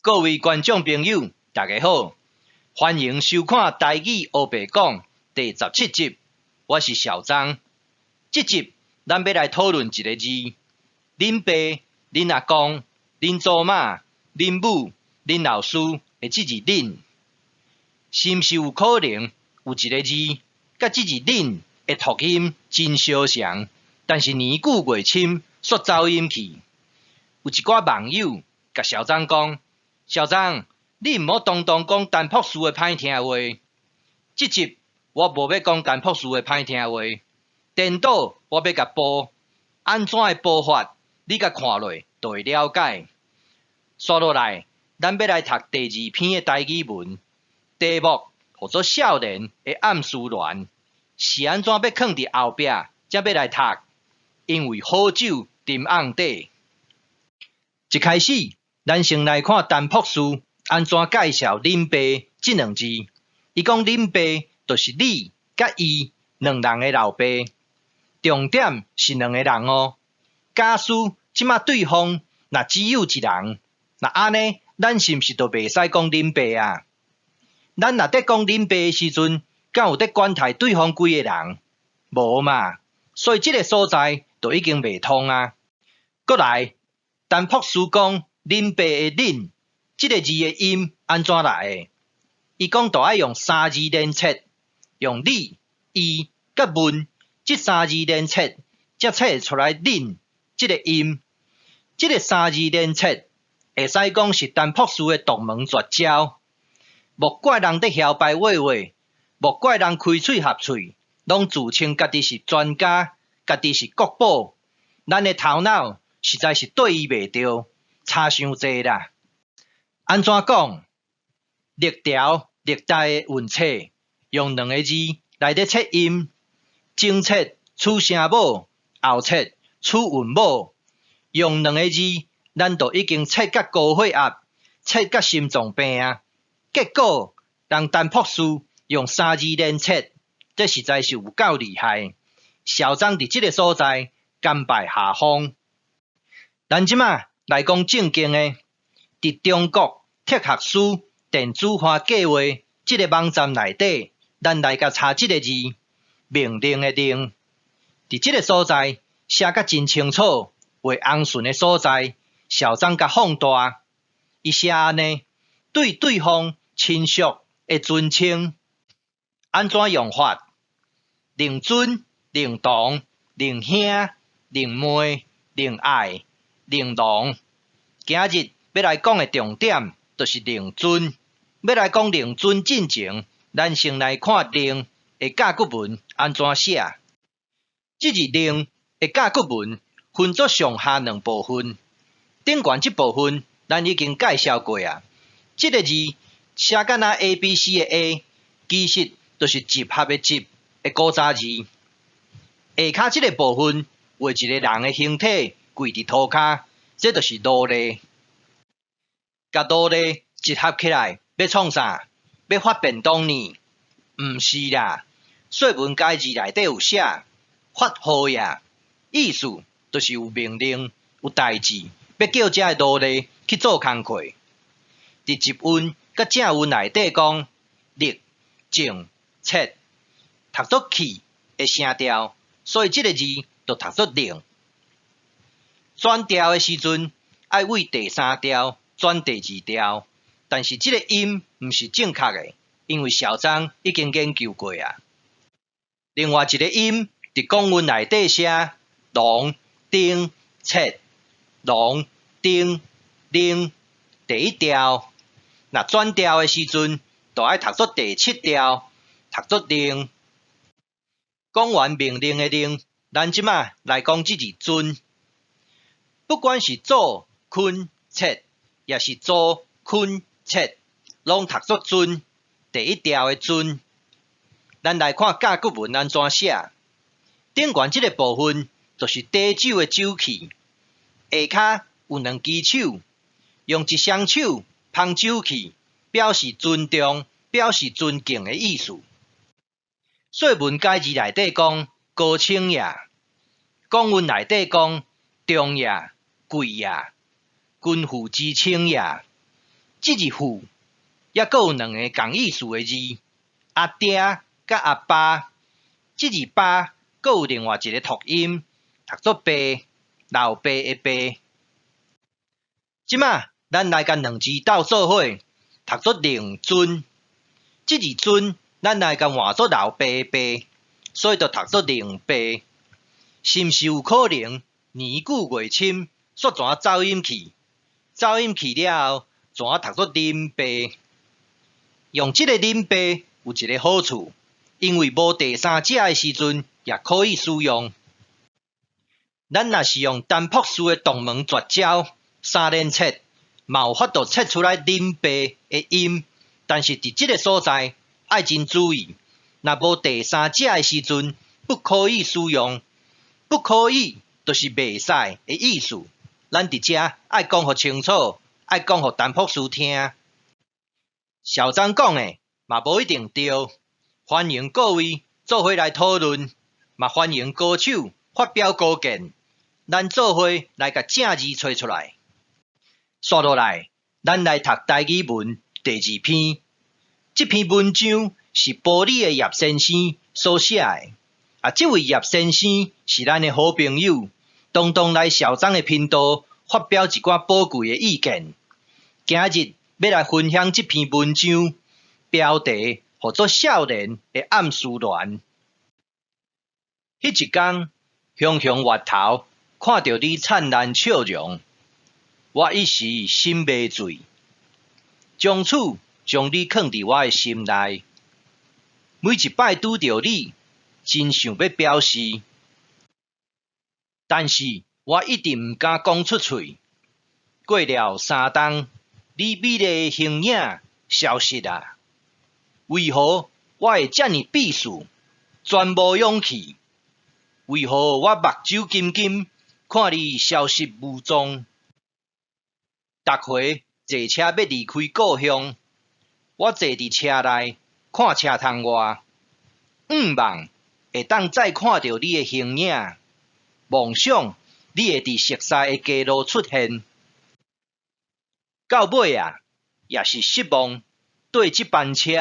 各位觀眾朋友，大家好，歡迎收看《台語烏白講》第17集，我是小張。這集咱欲來討論一个字：恁爸、恁阿公、恁祖媽、恁母、恁老師的這字恁，是毋是有可能有一个字，佮這字恁的讀音真相像，但是年久月深，煞走音去？有一寡網友共小張講：小張，你毋好當當講陳博士的歹聽話。這集我無欲講陳博士的歹聽話，顛倒我欲共補，按怎的補法，你共看落就會了解。紲落來，咱欲來讀第二篇的台語文，題目號做少年的暗思戀，是按怎欲囥佇後壁才欲來讀？因為好酒沉甕底。一開始，咱先來看陳博士按怎介紹恁爸這兩字。伊講恁爸就是你佮伊兩人的老爸，重點是兩个人哦。假使這馬對方若只有一人，若按呢，咱是毋是就袂使講恁爸啊？咱若佇講恁爸的時陣，敢有佇管刣對方幾个人？無嘛，所以這个所在就已經袂通啊。閣來，陳博士講恁爸的恁這个字的音按怎來的？伊講著愛用三字連切，用你、伊佮問這三字連切，才切會出來恁這个音。這个三字連切會使講是陳博士的獨門絕招。莫怪人佇囂掰話話，莫怪人開喙合喙，攏自稱家己是專家，家己是國寶。咱的頭腦實在是綴伊袂著，差傷濟啦。按怎講？歷朝歷代的韻冊用兩个字來咧切音，前切取聲母，後切取韻母。用兩个字，咱就已經切甲高血壓，切甲心臟病啊！結果，人陳博士用三字連切，這實在是有夠厲害。小張佇這个所在甘拜下風。咱這馬來講正經的，佇中國哲學史電子化計畫這个網站內底，咱來共查這个字，命令的令，佇這个所在寫甲真清楚，畫紅線的所在，小張共放大，伊寫按呢，對對方親屬的尊稱，按怎用法？令尊、令堂、令兄、令妹、令愛、令郎。今日欲來講的重點，就是令尊。欲來講令尊進前，咱先來看令的甲骨文按怎寫。這字令的甲骨文分做上下兩部分。頂懸這部分，咱已經介紹過啊。這个字寫敢若 A B C 的 A，其實就是集合的集的古早字。下跤這个部分畫一个人的形體跪佇塗跤，這就是奴隸。共奴隸集合起來，欲創啥？欲發便當呢？毋是啦，說文解字內底有寫發號也，意思就是有命令、有代誌，欲叫這个奴隸去做工課。佇集韻佮正韻內底講，力、靜、切，讀做去的聲調，所以這个字就讀做令。轉調的時陣，愛對第三調轉第二調，但是這个音毋是正確的，因為小張已經研究過啊。另外一个音佇公文內底寫郎、丁、切、郎、丁、令，第一調。若轉調的時陣，就愛讀做第七調，讀做令。講完命令的令，咱這馬來講這字尊。不管是祖、坤、切，抑是祖、坤、切，攏讀做尊，第一調的尊。咱來看甲骨文按怎寫。頂懸這个部分就是底酒的酒器，下跤有兩支手，用一雙手捧酒器，表示尊重、表示尊敬的意思。說文解字內底講高稱也，講韻內底講重也、貴也，君父之稱也。這字父猶閣有兩个仝意思的字，阿爹佮阿爸。這字爸閣有另外一个讀音，讀做爸，老爸的爸。這馬咱來共兩字鬥做伙，讀做令尊。這字尊，咱來共換做老爸的爸，所以就讀做令爸。是毋是有可能年久月深，煞轉走音去？走音去了後，轉讀做恁爸。用這个恁爸有一个好處，因為無第三者的時陣，也可以使用。咱若是用陳博士的獨門絕招三連切，嘛有法度切出來恁爸的音。但是佇這个所在愛真注意，若無第三者的時陣，不可以使用。不可以，就是袂使的意思。咱佇遮愛講予清楚，愛講予陳博士聽。小張講的嘛無一定對，歡迎各位做伙來討論，嘛歡迎高手發表高見，咱做伙來共正字揣出來。紲落來，咱來讀台語文第二篇。這篇文章是埔里的葉先生所寫的。啊，這位葉先生是咱的好朋友，常常來小張的頻道發表一寡寶貴的意見。今日欲來分享這篇文章，標題號做《少年的暗思戀》。彼一工，雄雄越頭看著你燦爛笑容，我一時心迷醉，從此將你囥佇我的心內。每一擺拄著你，真想欲表示，但是我一直毋敢講出喙。過了3冬，你美麗的形影消失啊！為何我會遮爾鄙視，全無勇氣？為何我目睭金金，看你消失無蹤？逐回坐車欲離開故鄉，我坐佇車內看車窗外，向望會當再看著你的形影，夢想你會佇熟似的街路出現。到尾仔，也是失望，綴這班車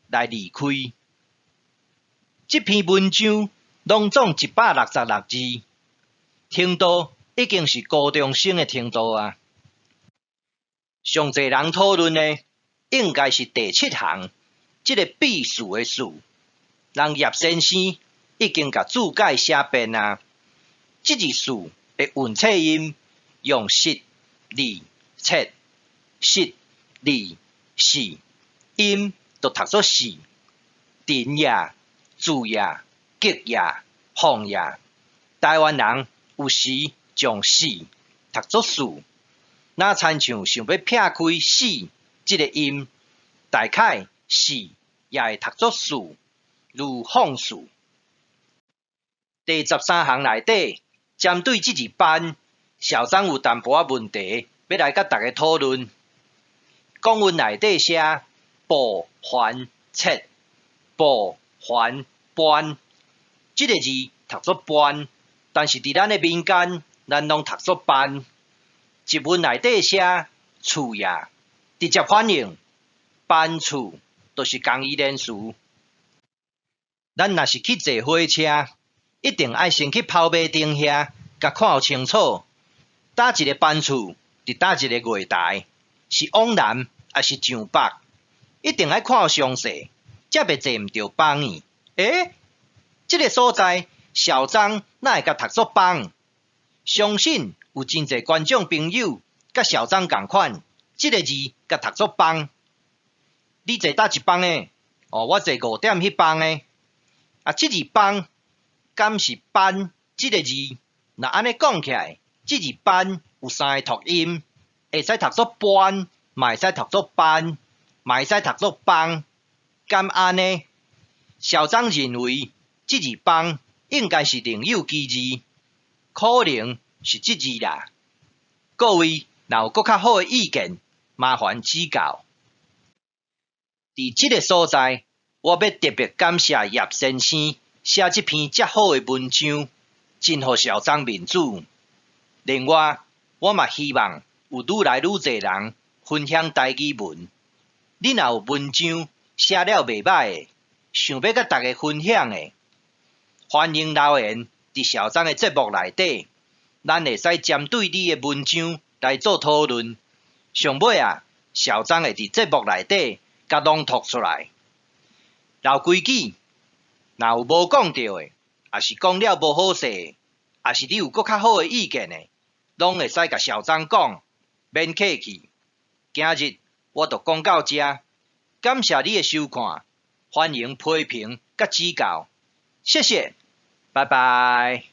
來離開。這篇文章攏總166字，程度已經是高中生的程度啊！上濟人討論的應該是第七行，這个鄙視的視，人葉先生已經共注解寫遍啊。這字視的韻切音用實、字、切、實、字、是，音就讀做是，陳也、住也、激也、放也。台灣人有時將是讀做四，若親像想欲撇開死這个音，大概是也會讀做四，如放肆。第13行內底，針對這字班，小張有淡薄仔問題，欲來佮大家討論。公文內底寫步環切，步環班，這个字讀做班，但是佇咱的民間，咱攏讀做班。一文內底寫厝也，直接反應班厝，就是仝義連詞。咱若是去坐火車，一定愛先去跑馬燈遐，共看清楚，佗一个班次佇佗一个月台，是往南抑是上北，一定愛看詳細，才袂坐毋著班去。欸，這个所在，小張哪會共讀做枋？相信有真濟觀眾朋友佮小張仝款，這个字共讀做枋。你坐佗一班的？哦，我坐5點彼班的。啊，這字枋敢是班這个字？若按呢講起來，這字班有三个讀音，會使讀做班，嘛會使讀做班，嘛會使讀做枋。敢按呢？小張認為這字枋應該是另有其字，可能是這字啦。各位若有閣較好的意見，麻煩指教。佇這个所在，我欲特別感謝葉先生寫這篇遮好的文章，真予小張面子。另外，我嘛希望有愈來愈濟人分享台語文。你若有文章寫了袂䆀的，想欲佮大家分享的，歡迎留言佇小張的節目內底，咱會使針對你的文章來做討論。上尾啊，小張會佇節目內底共朗讀出來。老規矩，若有無講著的，抑是講了無好勢，抑是你有閣較好的意見的，攏會使共小張講，免客氣。今日我就講到遮，感謝你的收看，歡迎批評佮指教，謝謝，拜拜。